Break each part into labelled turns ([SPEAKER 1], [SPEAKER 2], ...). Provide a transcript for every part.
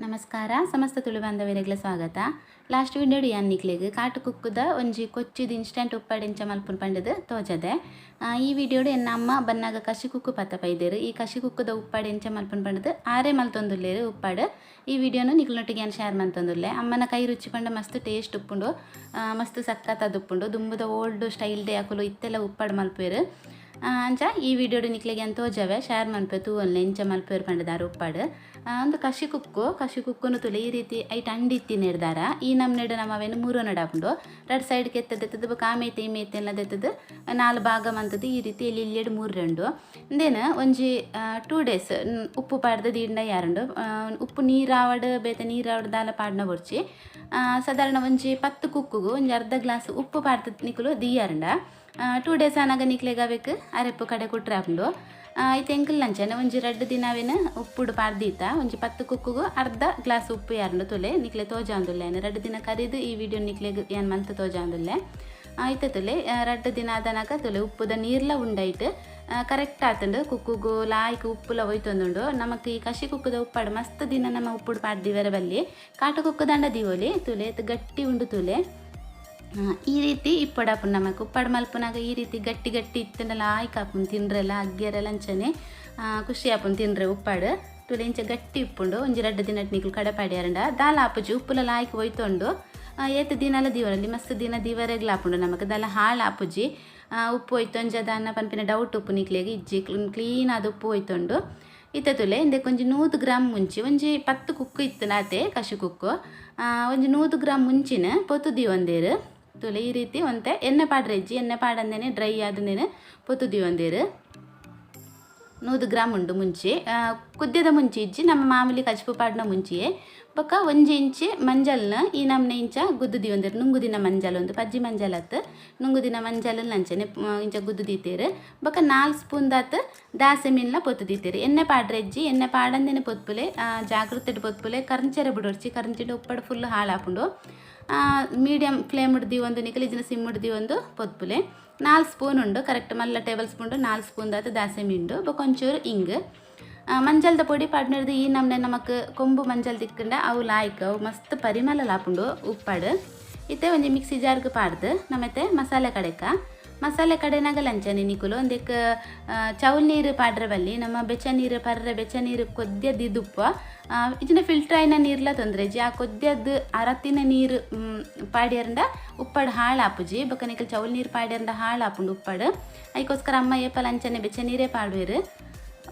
[SPEAKER 1] ನಮಸ್ಕಾರ ಸಮಸ್ತ ತುಳು ಬಾಂಧವರಿಗೆಲ್ಲ ಸ್ವಾಗತ. ಲಾಸ್ಟ್ ವಿಡಿಯೋಡು ಯಾನ್ ನಿಕ್ಲೆಗ್ ಕಾಟು ಕುಕ್ಕುದ ಒಂಜಿ ಕೊಚ್ಚಿದ ಇನ್ಸ್ಟಂಟ್ ಉಪ್ಪಾಡು ಎಂಚ ಮಲ್ಪುನು ಪಂಡದು ತೋಜದೆ. ಈ ವಿಡಿಯೋಡು ಎನ್ನ ಅಮ್ಮ ಬನ್ನಾಗ ಕಸಿ ಕುಕ್ಕು ಪತ್ತ ಪೈದೇರು. ಈ ಕಸಿ ಕುಕ್ಕುದ ಉಪ್ಪಾಡು ಎಂಚ ಮಲ್ಪುನು ಪಂಡದು ಆರೇ ಮಲ್ತೊಂದುಲ್ಲೇರು ಉಪ್ಪಾಡು. ಈ ವಿಡಿಯೋನು ನಿಕ್ಲೊಟ್ಟಿಗೆ ಯಾನ್ ಶೇರ್ ಮಲ್ತೊಂದುಲ್ಲೆ. ಅಮ್ಮನ ಕೈ ರುಚಿ ಪಂಡ ಮಸ್ತ್ ಟೇಸ್ಟ್ ಉಪ್ಪುಂಡು, ಮಸ್ತ್ ಸಕ್ಕತ್ತಾದ ಉಪ್ಪುಂಡು. ದುಂಬುದ ಓಲ್ಡ್ ಸ್ಟೈಲ್ ಡೇ ಅಕುಲು ಇತ್ತೆಲ್ಲ ಉಪ್ಪಾಡು ಮಲ್ಪುವೆರು. ಅಂಚ ಈ ವಿಡಿಯೋಡು ನಿಕ್ಲೆಗೆ ಯಾನ್ ತೋಜವೆ, ಶೇರ್ ಮನ್ಪೆ ತೂವೊನ್ಲೆ ಎಂಚ ಮಲ್ಪುವೆರು ಪಂಡದಾರು ಉಪ್ಪಾಡು. ಒಂದು ಕಸಿ ಕುಕ್ಕು, ಕಸಿ ಕುಕ್ಕುನು ತುಲೆ ಈ ರೀತಿ ಐಟ್ ಅಂಡಿ ಇತ್ತಿನೆಡ್ದಾರ ಈ ನಮ್ನೆಡ್ ನಮ್ಮ ಅವೇನು ಮೂರು ನಡಾಪುಂಡು. ರಡ್ ಸೈಡ್ ಕೆತ್ತದೆತ್ತದು ಬೊಕ ಆ ಮೇತೆ ಈ ಮೇತೆ ಎಲ್ಲ ದೆತ್ತದು ನಾಲ್ ಭಾಗ ಮಂತದ್ದು ಈ ರೀತಿ ಎಲ್ಲಿ ಇಲ್ಲೆಡ್ ಮೂರು ರೆಂಡು. ಇಂದೇನು ಒಂಜಿ 2 ಡೇಸ್ ಉಪ್ಪು ಪಾಡ್ದು ದೀಂಡ ಯಾರುಂಡು. ಉಪ್ಪು ನೀರಾವಡ್ ಬೇತೆ ನೀರಾವಡ್ ದಾಲ ಪಾಡ್ನ ಬೊರ್ಚಿ. ಸಾಧಾರಣ ಒಂಜಿ 10 ಕುಕ್ಕುಗು ಒಂಜಿ ಅರ್ಧ ಗ್ಲಾಸ್ ಉಪ್ಪು ಪಾಡ್ದು ನಿಕುಲು ದೀಯಾರಂಡ 2 ಡೇಸ್ ಆನಾಗ ನಿಕ್ಲೆಗ್ ಅವೆಕ್ ಅರೆಪ್ಪು ಕಡೆ ಕುಟ್ರೆ ಆಪುಂಡು. ಇತ್ತೆ ಎಂಕಲ್ ಅಂಚನೆ ಒಂಜಿ ರಡ್ಡ್ ದಿನವೇನ ಉಪ್ಪುಡು ಪಾಡ್ದೀತ. ಒಂಜಿ 10 ಕುಕ್ಕುಗು ಅರ್ಧ ಗ್ಲಾಸ್ ಉಪ್ಪು ಯಾರುಂಡು ತುಲೆ ನಿಕ್ಲೆ ತೋಜಾಂದುಲ್ಲೆ. ರಡ್ಡ್ ದಿನ ಕರಿದು ಈ ವಿಡಿಯೋ ನಿಕ್ಲೆಗ್ ಯಾನ್ ಮಲ್ತ್ ತೋಜಾಂದುಲ್ಲೆ. ಇತ್ತೆ ತುಲೆ ರಡ್ಡ್ ದಿನ ಆದನಾಗ ತುಲೆ ಉಪ್ಪುದ ನೀರ್ಲ ಉಂಡೈಟ್ ಕರೆಕ್ಟ್ ಆತುಂಡು. ಕುಕ್ಕುಗು ಲಾಯ್ಕ್ ಉಪ್ಪುಲ ಒಯ್ತೊಂದುಂಡು. ನಮಕ್ ಈ ಕಸಿ ಕುಕ್ಕುದ ಉಪ್ಪಾಡು ಮಸ್ತ್ ದಿನ ನಮ್ಮ ಉಪ್ಪುಡು ಪಾಡ್ದಿವರೆ ಬಲ್ಲಿ. ಕಾಟು ಕುಕ್ಕುದಂಡ ದೀವೊಲಿ ತುಲೆ ಗಟ್ಟಿ ಉಂಡು ತುಲೆ. ಈ ರೀತಿ ಇಪ್ಪಡಾಪುಂಡು ನಮಕ್ ಉಪ್ಪಾಡು ಮಲ್ಪುನಾಗ. ಈ ರೀತಿ ಗಟ್ಟಿ ಗಟ್ಟಿ ಇತ್ತಂಡಲ ಲಾಯ್ಕ್ ಆಪುಂಡು ತಿಂಡ್ರೆಲ್ಲ ಅಗ್ಗೆರೆಲ್ಲ ಅಂಚನೆ ಖುಷಿ ಆಪುಂಡು ತಿಂಡ್ರೆ ಉಪ್ಪಾಡು. ತುಲೆ ಇಂಚ ಗಟ್ಟಿ ಉಪ್ಪುಂಡು. ಒಂಜಿ ರಡ್ಡ್ ದಿನಟ್ ನಿಕುಲು ಕಡೆ ಪಾಡ್ಯಾರಂಡ ದಾಲ ಆಪುಜಿ, ಉಪ್ಪುಲ ಲಾಯ್ಕ್ ಒಯ್ತೊಂಡು. ಏತ್ ದಿನಲ ದೀವರಲ್ಲಿ ಮಸ್ತ್ ದಿನ ದೀವರೆಗ್ಲ ಆಪುಂಡು ನಮಕ್, ದಾಲ ಹಾಳು ಆಪುಜಿ. ಉಪ್ಪು ಒಯ್ತೊಂಜ ದಾನ ಪನ್ಪಿನ ಡೌಟ್ ಉಪ್ಪು ನಿಕ್ಲೆಗ್ ಇಜ್ಜಿ, ಕ್ಲೀನ್ ಆದ್ ಉಪ್ಪು ಒಯ್ತೊಂಡು. ಇತ್ತೆ ತುಲೆ ಇಂದೆಕ್ ಒಂಜಿ 100 ಗ್ರಾಮ್ ಮುಂಚಿ, ಒಂಜಿ 10 ಕುಕ್ಕು ಇತ್ತುನಾತೆ ಕಸಿ ಕುಕ್ಕು, ಒಂಜಿ 100 ಗ್ರಾಮ್ ಮುಂಚಿನ ಪೊತ್ತು ದೀವೊಂದೇರು. ತುಲೆ ಈ ರೀತಿ ಒಂತೆ ಎಣ್ಣೆ ಪಾಡ್ರೆ ಇಜ್ಜಿ, ಎಣ್ಣೆ ಪಾಡಂದೇನೆ ಡ್ರೈ ಆದಂದೇನೆ ಪೊತ್ತು ದೀವೊಂದೇರು. 100 ಗ್ರಾಮ್ ಉಂಡು ಮುಂಚಿ, ಕುದ್ಯದ ಮುಂಚಿ ಇಜ್ಜಿ, ನಮ್ಮ ಮಾಮೂಲಿ ಕಜ್ಪು ಪಾಡ್ನ ಮುಂಚಿಯೇ. ಬೊಕ್ಕ ಒಂಜಿ ಇಂಚಿ ಮಂಜಲ್ನ ಈ ನಮ್ನೆ ಇಂಚ ಗುದ್ದು ದೀವೊಂದೇರು. ನುಂಗುದಿನ ಮಂಜಲ್ ಒಂದು ಪಜ್ಜಿ ಮಂಜಲ್ ಅತ್ತು, ನುಂಗುದಿನ ಮಂಜಲ್ ಅಂಚನೆ ಇಂಚ ಗುದ್ದು ದೀತೇರು. ಬೊಕ್ಕ 4 ಸ್ಪೂನ್ ದಾತ್ ದಾಸೆ ಮೀನ್ಲ ಪೊತ್ತು ದೀತೇರು. ಎಣ್ಣೆ ಪಾಡ್ರೆ ಇಜ್ಜಿ, ಎಣ್ಣೆ ಪಾಡಂದೇನೆ ಪೊತ್ಪುಲೆ, ಜಾಗೃತೆಡ್ ಪೊತ್ಪುಲೆ. ಕರ್ಂಚೆರೆ ಬುಡೊರ್ಚಿ, ಕರ್ಂಚಿಡ ಉಪ್ಪಡ್ ಫುಲ್ ಹಾಳಾಪುಂಡು. ಮೀಡಿಯಂ ಫ್ಲೇಮ್ ದೀವೊಂದು ನಿಕಲ್ ಇಜ್ಜಿನ ಸಿಮ್ ದೀವೊಂದು ಪೊತ್ಪುಲೆ. 4 ಸ್ಪೂನ್ ಉಂಡು ಕರೆಕ್ಟ್, ಮಲ್ಲ ಟೇಬಲ್ ಸ್ಪೂನ್ 4 ಸ್ಪೂನ್ ದಾತ್ ದಾಸೆ ಮೀಂಡು. ಬೊಕ್ಕ ಒಂಚೂರು ಇಂಗ್, ಮಂಜಲ್ದ ಪೊಡಿ ಪಾಡ್ನರ್ದು ಈ ನಮ್ನೆ ನಮಕ್ ಕೊಂಬು ಮಂಜಲ್ ತಿಕ್ಕಂಡ ಅವು ಲಾಯ್ಕ್, ಅವು ಮಸ್ತ್ ಪರಿಮಳ ಲಾಪುಂಡು ಉಪ್ಪಾಡು. ಇತ್ತೆ ಒಂಜಿ ಮಿಕ್ಸಿ ಜಾರ್ಗ್ ಪಾಡ್ದು ನಮ್ಮತ್ತೆ ಮಸಾಲೆ ಕಡೆಕ. ಮಸಾಲೆ ಕಡೆನಾಗ ಲಂಚನೆ ನಿಕುಲು ಒಂದೆಕ್ ಚೌಲ್ ನೀರು ಪಾಡ್ರೆ ಬಲ್ಲಿ, ನಮ್ಮ ಬೆಚ್ಚ ನೀರು ಪರ್ರೆ ಬೆಚ್ಚ ನೀರು ಕೊದ್ಯ ದಿದುಪ್ಪ ಇಜ್ಜಿನ ಫಿಲ್ಟರ್ ಆಯಿನ ನೀರ್ಲ ತೊಂದರೆ ಇಜ್ಜಿ. ಆ ಕೊದ್ಯದ್ದು ಅರತ್ತಿನ ನೀರು ಪಾಡ್ಯರಂಡ ಉಪ್ಪಾಡು ಹಾಳಾಪುಜಿ. ಬೊಕ್ಕ ನಿಕಲ್ ಚೌಲ್ ನೀರು ಪಾಡ್ಯರಂಡ ಹಾಳಾಪುಂಡು ಉಪ್ಪಾಡು. ಐಕೋಸ್ಕರ ಅಮ್ಮ ಏಪಲ ಅಂಚನೆ ಬೆಚ್ಚ ನೀರೇ ಪಾಡುವೆರು.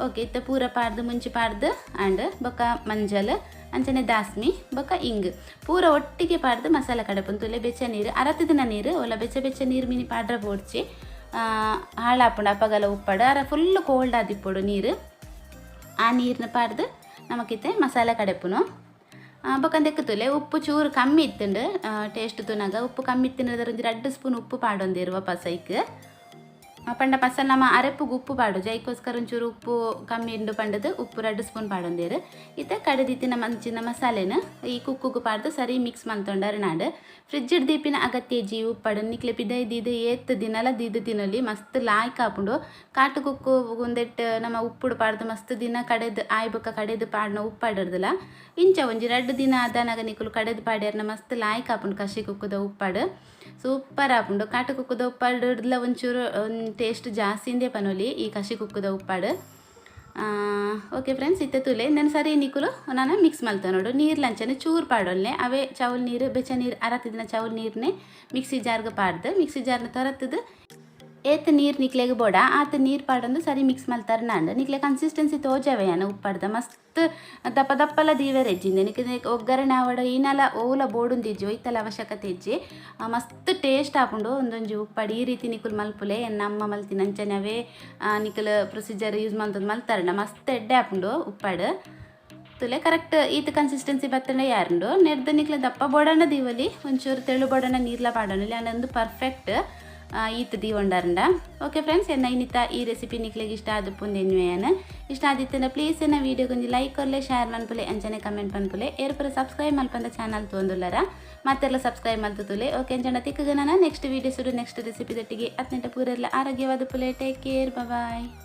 [SPEAKER 1] ಓಕೆ, ಇತ್ತ ಪೂರ ಪಾಡ್ದು ಮುಂಚಿ ಪಾಡ್ದು ಆಂಡ್ ಬೊಕ್ಕ ಮಂಜಲ್ ಅಂಚನೆ ದಾಸ್ಮಿ ಬೊಕ್ಕ ಇಂಗ್ ಪೂರ ಒಟ್ಟಿಗೆ ಪಾಡ್ದು ಮಸಾಲೆ ಕಡೆಪುಂಡು. ತುಲೆ ಬೆಚ್ಚ ನೀರು ಅರತ್ತಿದಿನ ನೀರು ಒಲ ಬೆಚ್ಚ ಬೆಚ್ಚ ನೀರು ಮಿನಿ ಪಾಡ್ರ ಬೋಡ್ಚಿ, ಹಾಳಾಪುಂಡು ಅಪಗಲ ಉಪ್ಪಾಡು. ಅರ ಫುಲ್ ಕೋಲ್ಡ್ ಆದಿಪ್ಪೊಡು ನೀರು, ಆ ನೀರನ್ನ ಪಾಡ್ದು ನಮಕಿತ್ತೆ ಮಸಾಲೆ ಕಡೆಪುನು. ಬೊಕ್ಕ ದೆಕ್ಕುತುಲೆ ಉಪ್ಪು ಚೂರು ಕಮ್ಮಿ ಇತ್ತುಂಡು. ಟೇಸ್ಟ್ ತುನಾಗ ಉಪ್ಪು ಕಮ್ಮಿ ಇತ್ತಿನ ಒಂಜಿ 2 ಸ್ಪೂನ್ ಉಪ್ಪು ಪಾಡೊಂದಿರುವ ಪಸೈಕ್. ಪಂಡ ಪಸಲ್ ನಮ್ಮ ಅರೆಪ್ಪುಗು ಉಪ್ಪು ಪಾಡುಜಿ, ಐಕೋಸ್ಕರ ಒಂಚೂರು ಉಪ್ಪು ಕಮ್ಮಿ ಉಂಡು ಪಂಡದು ಉಪ್ಪು 2 ಸ್ಪೂನ್ ಪಾಡೊಂದೇರು. ಇತ್ತೆ ಕಡೆದಿತ್ತಿನ ಮಂಚಿನ ಮಸಾಲೆನ ಈ ಕುಕ್ಕುಗು ಪಾಡ್ದು ಸರಿ ಮಿಕ್ಸ್ ಮಲ್ತೊಂಡಾರು ನಾಡು. ಫ್ರಿಜ್ ದೀಪಿನ ಅಗತ್ಯ ಇಜ್ಜಿ ಉಪ್ಪಾಡು. ನಿಕ್ಲೆ ಪಿದೈ ದೀದು ಏತ್ ದಿನಲ ದೀದು ತಿನ್ನೊಲಿ, ಮಸ್ತ್ ಲಾಯ್ಕ್ ಆಪುಂಡು. ಕಾಟು ಕುಕ್ಕು ಒಂದೆಟ್ ನಮ್ಮ ಉಪ್ಪುಡು ಪಾಡ್ದು ಮಸ್ತ್ ದಿನ ಕಡೆದು ಆಯ್ ಬೊಕ್ಕ ಕಡೆದು ಪಾಡ್ನ ಉಪ್ಪಾಡಿರ್ದಲ. ಇಂಚ ಒಂಜಿ 2 ದಿನ ಆದನಾಗ ನಿಕುಲು ಕಡೆದು ಪಾಡ್ಯಾರ್ನ ಮಸ್ತ್ ಲಾಯ್ಕ್ ಆಪುಂಡು. ಕಸಿ ಕುಕ್ಕುದ ಉಪ್ಪಾಡು ಸೂಪರ್ ಆಪುಂಡು. ಕಾಟು ಕುಕ್ಕುದ ಉಪ್ಪಾಡುಡ್ಲ ಒಂಚೂರು ಟೇಸ್ಟ್ ಜಾಸ್ತಿಂದೇ ಪನೊಲಿ ಈ ಕಸಿ ಕುಕ್ಕುದ ಉಪ್ಪಾಡು. ಓಕೆ ಫ್ರೆಂಡ್ಸ್, ಇತ್ತೆ ತುಲೆ ನಾನು ಸರಿ ನಿಕುಲು ನಾನು ಮಿಕ್ಸ್ ಮಲ್ತ ನೋಡು. ನೀರು ಲಂಚನೆ ಚೂರು ಪಾಡೊಲ್ನೆ, ಅವೇ ಚೌಲ್ ನೀರು ಬೆಚ್ಚ ನೀರು ಅರತ್ತಿದಿನ ಚೌಲ್ ನೀರನ್ನೇ ಮಿಕ್ಸಿ ಜಾರ್ಗೆ ಪಾಡ್ದು ಮಿಕ್ಸಿ ಜಾರ್ನ ತರತ್ತದು ಏತ್ ನೀರು ನಿಕ್ಲೆಗ್ ಬೋಡ ಆತ ನೀರು ಪಾಡೊಂದು ಸರಿ ಮಿಕ್ಸ್ ಮಲ್ತಾರೆ ನಾಂಡ್. ನಿಕ್ಲೆ ಕನ್ಸಿಸ್ಟೆನ್ಸಿ ತೋಜವೆ ಯಾನ ಉಪ್ಪಾಡ್ದ ಮಸ್ತ್ ದಪ್ಪ ದಪ್ಪಲ ದೀವೆರೆ ಇಜ್ಜಿಂದೆ. ನಿಕ್ ಒಗ್ಗರಣೆ ಆವಡ ಈನಲ ಓಲ ಬೋಡುಂದಿಜ್ಜಿ, ಒಯ್ತಲ ಅವಶ್ಯಕತೆ ಇಜ್ಜಿ. ಮಸ್ತ್ ಟೇಸ್ಟ್ ಆಪುಂಡು ಒಂದೊಂಜಿ ಉಪ್ಪಾಡು. ಈ ರೀತಿ ನಿಕುಲು ಮಲ್ಪುಲೆ, ಎನ್ನ ಅಮ್ಮ ಮಲ್ತಿನ ಅಂಚನೆ ಅವೇ ನಿಕುಲು ಪ್ರೊಸೀಜರ್ ಯೂಸ್ ಮಲ್ತೊಂದು ಮಲ್ತಾರಂಡ ಮಸ್ತ್ ಎಡ್ಡೆ ಆಪುಂಡು ಉಪ್ಪಾಡು. ತುಲೆ ಕರೆಕ್ಟ್ ಈತ ಕನ್ಸಿಸ್ಟೆನ್ಸಿ ಬತ್ತಂಡ ಯಾರುಂಡು. ನೆರ್ದು ನಿಕ್ಲೆ ದಪ್ಪ ಬೋಡಣ್ಣ ದೀವಲಿ, ಒಂಚೂರು ತೆಳು ಬೋಡಣ್ಣ ನೀರ್ಲ ಪಾಡೋಣಲಿ ಅಂದು ಪರ್ಫೆಕ್ಟ್ ಈತ ದೀವೊಂಡಾರಂಡ. ಓಕೆ ಫ್ರೆಂಡ್ಸ್, ಎನ್ನ ಇನ್ನಿತ ಈ ರೆಸಿಪಿ ನಿಕ್ಲೆಗ್ ಇಷ್ಟ ಆದಪ್ಪುಂದು ಎನ್ನುವೆಯನ್. ಇಷ್ಟ ಆದಿತ್ತಂಡ ಪ್ಲೀಸ್ ಎನ್ನ ವೀಡಿಯೋ ಒಂಜಿ ಲೈಕ್ ಕೊರ್ಲೆ, ಶೇರ್ ಮನ್ಪುಲೆ, ಅಂಚನೆ ಕಮೆಂಟ್ ಮನ್ಪುಲೆ. ಏರ್ಪುರ ಸಬ್ಸ್ಕ್ರೈಬ್ ಮಲ್ಪಂದ ಚಾನಲ್ ತೂವೊಂದುಲ್ಲರ ಮತ್ತೆಲ್ಲ ಸಬ್ಸ್ಕ್ರೈಬ್ ಮಲ್ತುತುಲೆ. ಓಕೆ, ಅಂಚನ ತಿಕ್ಕಗ ನಾನು ನೆಕ್ಸ್ಟ್ ವೀಡಿಯೋ ಸುಡು ನೆಕ್ಸ್ಟ್ ರೆಸಿಪಿ ದೊಟ್ಟಿಗೆ. ಅತ್ನೆಟ ಪೂರೆಲ್ಲ ಆರೋಗ್ಯವಾದ ಪುಲೆ. Take care, bye.